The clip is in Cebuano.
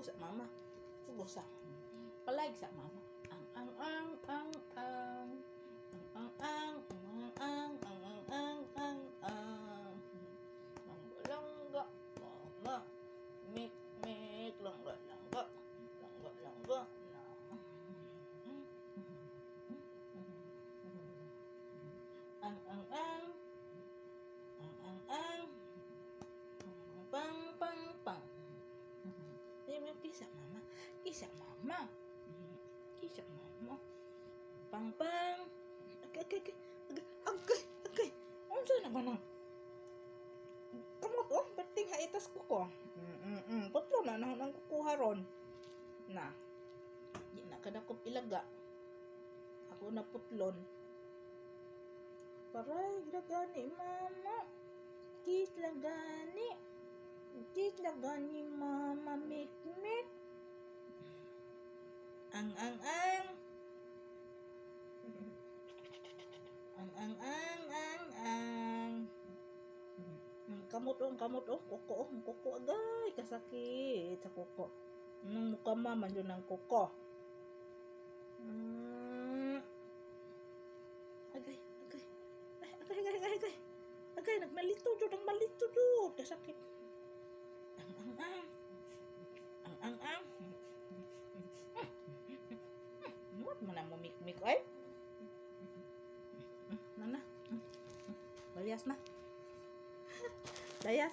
Pugos sa mama. Pugos sa. Palike sa mama. Ang ang ang ang ang. Ang ang ang ang ang ang ang ang ang ang. Langga langga mama. Mik mik langga langga. Langga langga na. Ang ang ang. Ang ang ang. Pang pang pang. Kisa mama. Kisa mama. Kisa mama. Pang pang. Agay, agay, agay. Agay, agay. Unsa na ba nang? Kamot oh, perting haitas kuko. Putlo na na nang kukuha ron. Na. Di na kadakop ilaga. Ako na putlon. Paray, gani mama. Kiss lang gani. Kiss lang gani mama. Mik mik. Ang ang ang. Ang ang ang ang ang. Ang kamot oh, ang kamot oh, kuko oh, ang kuko agay, kasakit sa kuko. Nung mukha mama yun ang kuko. Agay, agay. Ay, agay, agay, agay, agay. Agay, nagmalito jud, ang malito jud, kasakit. Ang ang ang. Ang ang ang. What man ang mumikmik ay? Nana. Layas na. Layas.